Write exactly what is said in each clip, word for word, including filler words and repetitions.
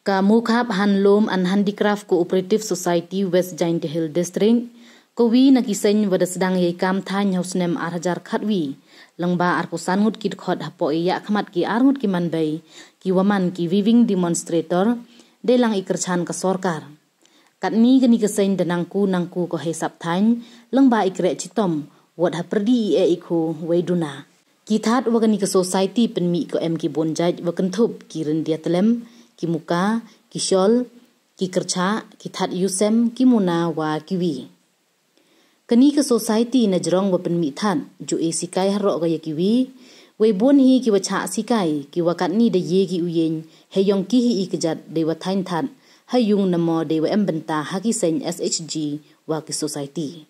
Ka Mukhap Handloom and Handicraft Cooperative Society West Jaintia Hills District, ka wi na ki seng wa da sdang yei kam thaiñ ha u snem ar hajar khatwi, lyngba arphew san ngut ki dkhot hapoh i yakhmat ki ar ngut ki manbei, ki wa man ki weaving demonstrator, dei lang i kyrchan ka sorkar. Katni kani ka seng da nangku nangku ko hei sap thaiñ, lyngba i kreh chitom, wat hapyrdi i e i kho wei duna. Ki thad wa kani ka society pynmih ko em ki bun jait wa kynthup ki ryndia tlem, ki muka, ki shawl, ki kyrchah, ki thad yusem, ki muna wa ki wi. Kani ka society na jrong wa pynmih thad, ju e sikai haroh ka ya ki wi, wei bun hi ki wa chah sikai, ki wa katni da ye ki u yeng, hei yong ki hi i kjat dei wa thaiñ thad, ha yung namo dei wa em bynta ha ki seng S H G wa ki society.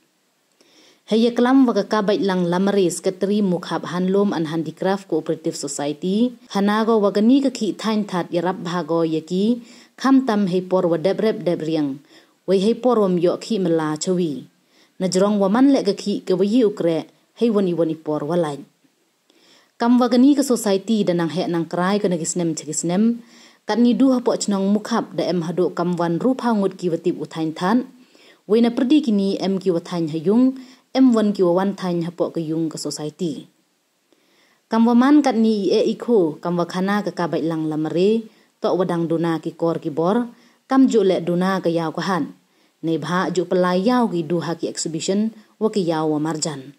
Hei ya klam wa ka Kabaitlang Lamare, Secretary Mukhap Handloom and Handicraft Cooperative Society, khana ko wa kani ka khih thaiñ thad yarap bha ko ya ki, khamtam hei por wa dep rep dep riang, wei hei por wa ym yoh khih mala chawi. Na jrong wa man leh ka khih ka wa ye u kreh, hei wan i wan i por wa lait. Kam wa kani ka society da nang heh nang krai ka na ki snem cha ki snem, katni du hapoh chnong Mukhap da em haduh kam wan ru phaw ngut ki wa tip u thaiñ thad, wei na pyrdi kini em ki wa thaiñ ha yung, em wan ki wa wan thaiñ hapoh ka yung ka society. Kam wa man katni i e i kho, kam wa khana ka Kabaitlang Lamare, toh wa dang duna ki kor ki bor, kam ju leh duna ka yaw ka hat. Neibhah ju pynlai yaw ki du ha ki exhibition, wa ki yaw wa marjan.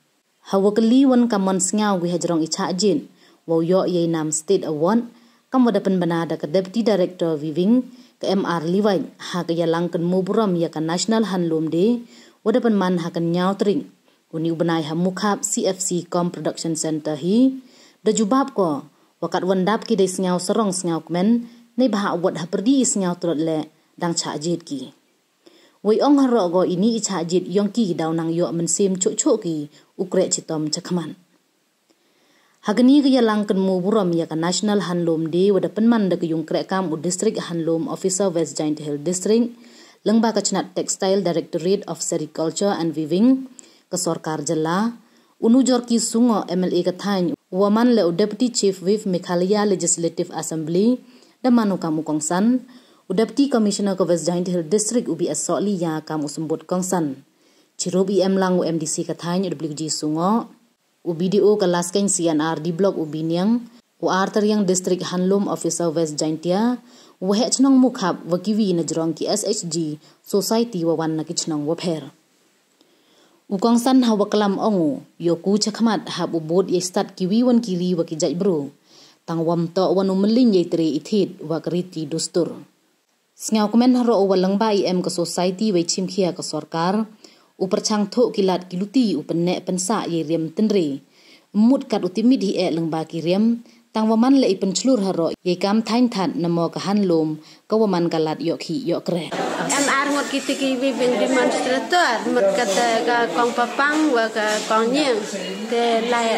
Ha wa kylli wan ka mon sngaw ki ha jrong i chah jied, wa u yoh yei nam State Award, kam wa da pynbna da ka Deputy Director Weaving, ka M R Liwait, ha ka yalang kynmaw burom ya ka National Handloom Day, wa da pynman ha ka ynñiaw tarik uni u bnai ha Mukhap C F C Com Production Center hi, da jubab ko, wa kat wan dap ki dei sngaw sarong sngaw kmen, neibhah wat hapyrdi i sngaw tlot leh, dang chah jied ki. Wei ong haroh ko ini i chah jied yong ki daw nang yoh mynsiem choh choh ki u kreh chitom chakhmat. Ha kani ka yalang kynmaw burom ya ka National Handloom Day wa da pynman da ka yung kreh kam u District Handloom Officer West Jaintia Hills District, lyngba ka chnat Textile Directorate of Sericulture and Weaving, ka sorkar jylla, u Nujorki Sungoh M L A ka thaiñ, wa man leh u Deputy Chief Whip Meghalaya Legislative Assembly, da man u kam u kongsan, u Deputy Commissioner ka West Jaintia Hills District u B S Sohliya kam u symbud kongsan. Chirup i em lang u M D C ka thaiñ u W G Sungoh, u B D O ka Laskeiñ C and R D Block u Biniang, u Artariang District Handloom Officer West Jaintia, u heh chnong Mukhap wa ki wi na jrong ki S H G Society wa wan na ki chnong wa pher. U kongsan ha wa klam ong u, yoh ku chakhmat hap u bud yei stad ki wi wan ki ri wa ki jait bru. Tang wam toh wan u mylliñ yei tre i thied wa ka riti dustur. Sngaw kmen haroh u wa lyngba i em ka society wei chimkhia ka sorkar, u pyrchang thoh ki lad ki luti u pynneh pynsah yei riam tynre. Mut kat u tipmit hi eh lyngba ki riam, tang wa man leh i pynchlur haroh yei kam thaiñ thad namo ka handloom, ka wa man ka lad yoh khih yoh kreh. Em ar ngut ki tiki weaving demonstrator, mut kat ka kong Papang wa ka kong Nyiang. Te lai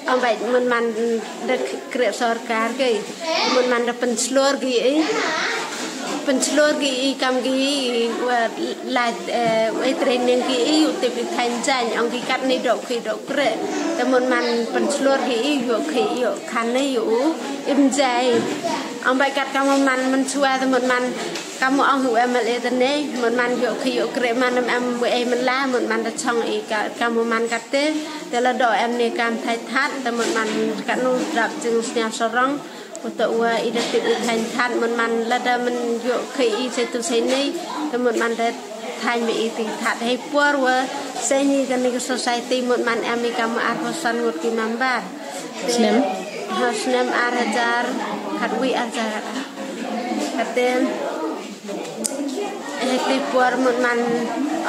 Ong bait mut man da kreh sorkar ki, mut man da pynchlur ki i, pynchlur ki i kam ki i, wa lait, eh, wa training ki i, u tip i thaiñ jaiñ, ong ki katni doh ki doh kreh. Te mut man pynchlur ki i, yoh ki yoh khan i, yoh u im jai. Ong bait kat kam mut man mynchwa te mut man Kam u ong u M L A te ne, mut man yoh ki yoh kreh man em em wa ei mynla, mut man da chong i ka, kam u man katte, te la doh em ne kam thaiñ thad, te mut man katnu dap jingsñiaw sarong, u toh wa i da tip i thaiñ thad, mut man lada man yoh ki i se tu se ne, te mut man da thaiñ me i ti thad. Hei por wa se ni kani ka society, mut man em i kam arphaw san ngut ki member. Te snem? Ha, snem ar hajar khatwi ar hajar. Katte, eh, te por mut man,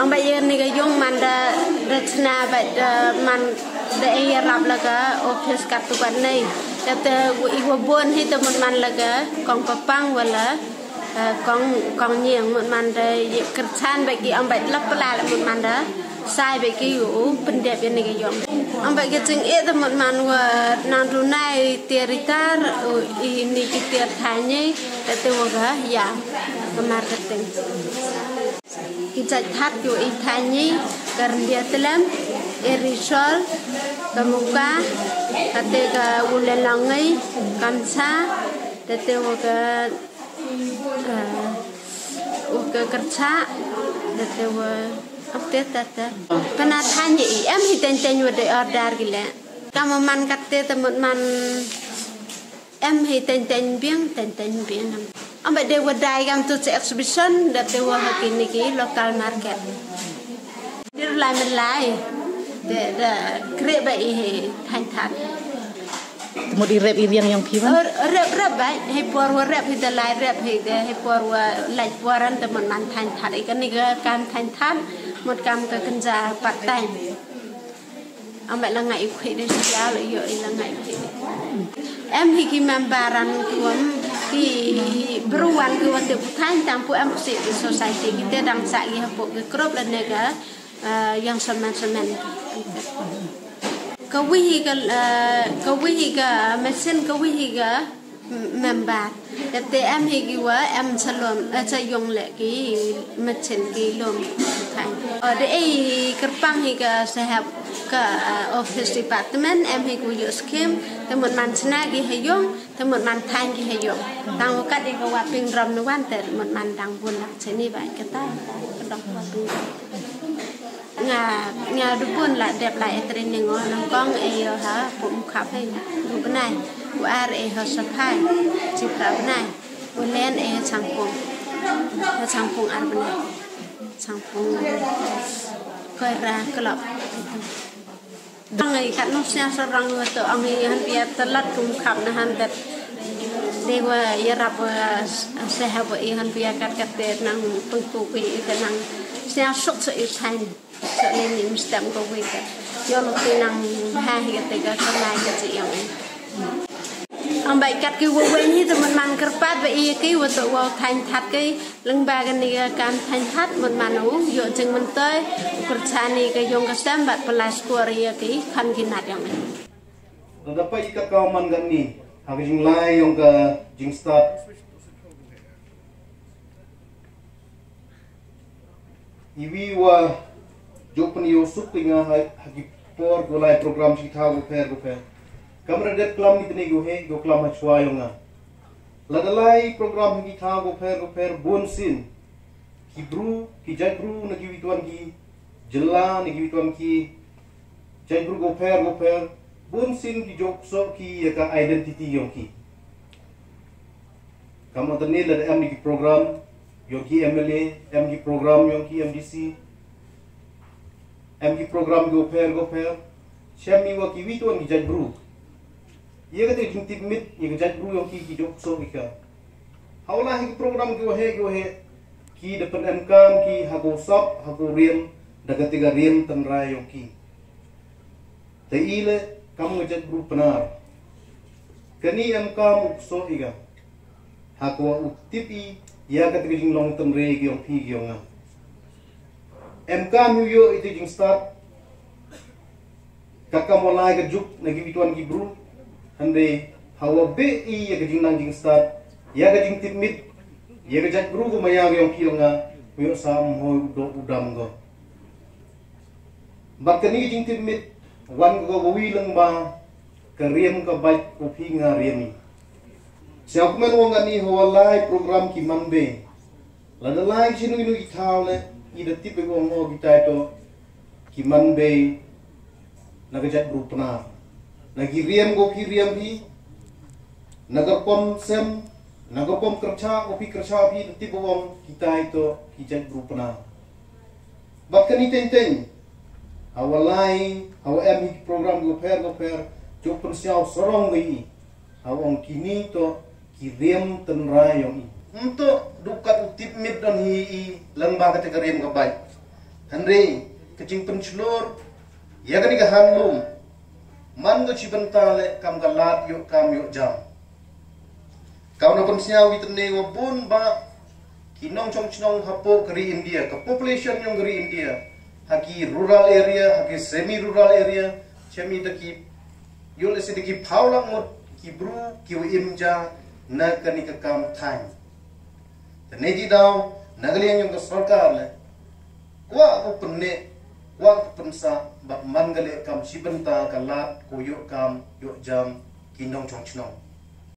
ong bait ya ni ka yung man da, da chna bait da man da e yarap la ka office kat tu kat nei. Katte i wa bon hi te mut man la ka kong Papang wa la, eh, kong, kong Nyiang mut man da ye kyrchan bait ki, ong bait lap pla la mut man da. Sai bait ki u pyndep ya ni ka yung. Ong bait ka jingeh te mut man wa nang tu nai tiar i tar, u i ni ki tiar thaiñ i, te te wa ka ya, ka marketing. Ki jait thad ki wa i thaiñ i, ka ryndia tlem, e risol, ka muka, ka te ka u le long i, kamsa, te te wa ka Ah, u ka kyrchah, da te wa, ap te ta te. Pana than ye i, em hi teng teng wa de order ki le. Kam man kat te te mut man, em hi teng teng biang, teng teng biang. Am ba de wa dai kam tu chi exhibition, da te wa ha ki ni ki local market. Dir lai men lai, de, da kre ba i hi than than. Te mut i rep i riang yong phi wan? Rep, rep ba, hi por wa rep hi da lai rep hi de, hi por wa lai poran te mut man than than. I ka ni ka kam than than, mut kam ka kynja part time. Am ba la ngai i khwi de sia la yo i la ngai i khwi. Em hi ki member ran ki wan, ki bru wan ki wan te u than tang pu em si ki society ki te dang sa ki ha pu ki group la ne ka, ah, yang semen semen. Ka wi hi ka, ah, ka wi hi ka machine ka wi hi ka member. Te te em hi ki wa, em sa lom, eh, sa yong le ki machine ki lom. Than. O, de ei kyrpang hi ka sahep ka, eh, office department, em hi ku yoh scheme, te mut man chna ki ha yong, te mut man than ki ha yong. Tang u kat i ka wa ping ram nu wan te mut man dang bun lak chini ba ka ta, ka dong wa ping. Nga, nga du bun la dep la e training o, nang kong e yo ha, pu mkhap hei, du bnai, u ar e ha saphai, chipra bnai, u len e ha changpung, ha changpung ar bnai, changpung, koi ra kelop. Dang e kat nong sñiaw sarang wa to ang e han pia talat kum khap na han tet. Dewa yarap wa sahep wa e han pia kat kat te nang pengku i te nang sñiaw suk sa i thain. Sa le ni mstem ko wi ka. Yo lo ti nang bha hi ka te ka ka nai ka chi yong. Ang bai kat ki wa wen hi te man man kyrpad ba i ki wa to wa thain that ki leng ba ka ni ka kam thain that man man u yo jing man toi kyrcha ni ka yong ka sem bat pelas ko ri ya ki khan ki nat yong. Da da pai ka ka man ka ni ha ka jing lai yong ka jing start. Iwi wa jop ni yo suk ki nga ha, ha ki por ko lai program chi thaw ko pher ko pher. Kamra det klam ni tene ko he, ko klam ha chwa yong nga. Lada lai program ha ki thaw ko pher ko pher bun sin. Ki bru, ki jait bru na ki witwan ki jylla, na ki witwan ki jait bru ko pher ko pher. Bun sin ki jop so ki ya ka identity yong ki. Kam ata ni lada em ki program yong ki M L A, em ki program yong ki M D C, em ki program ko pher ko pher, chem mi wa ki witwan ki jait bru. Ye ka te jingtip mit, ye ka jait bru yong ki ki jop so ki ka. Hawla hi ki program ki wa he, ki wa he, ki da pan em kam ki ha ko sap, ha ko riam, da ka te ka riam tynrai yong ki. Te i le kam nga jait bru Pnar. Kani em kam u kso i ka. Ha ko u tip i ya ka te ka jinglong tynrai ki yong phi ki yong nga. Em kam u yo i te jingstart. Ka kam wa lai ka juk na ki witwan ki bru. Hande hawa be i ya ka jingnang jingstart. Ya ka jingtip mit. Ya ka jait bru ko maya ki yong phi yong nga. U yo sa mhoi u do u dam ko. Bat kani ka jingtip mit, wan ko ka wi lang ba, ka riam ka bait ko phi nga riam i. Siaw kmen wong ani hawa lai program ki man be. Lada lai ki chinu inu ki thaw le, i da tip ko ngo ki tai to, ki man be, na ka jait bru Pnar. Na ki riam ko phi riam phi, na ka pom sem, na ka pom kyrcha ko phi kyrcha phi, da tip ko wong ki tai to, ki jait bru Pnar. Bat kani teng teng. Hawa lai, hawa em hi ki program ko pher ko pher. Jop pynsiaw sarong ko i. Hawa ong kini to ki riam tynrai yong i. Nto dukat u tip mit don hi i lang ba ka te ka riam ka bait. Hynre ka jingpynchlur ya kani ka handloom. Man ko chi bynta le kam ka lad yo kam yo jam. Kam na pynsiaw ki tene wa bun ba ki nongchong chnong hapoh ka ri India, ka population yong ka ri India, ha ki rural area, ha ki semi rural area, chemi da ki, yo le si da ki phaw lak ngut ki bru ki wa im ja na kani ka kam thain. Te ne ji daw, na ka liang yong ka sorkar le, kwah u pynne, kwah u pynsa, bad man ka le kam chi bynta ka lad ko yo kam, yo jam, ki nongchong chnong.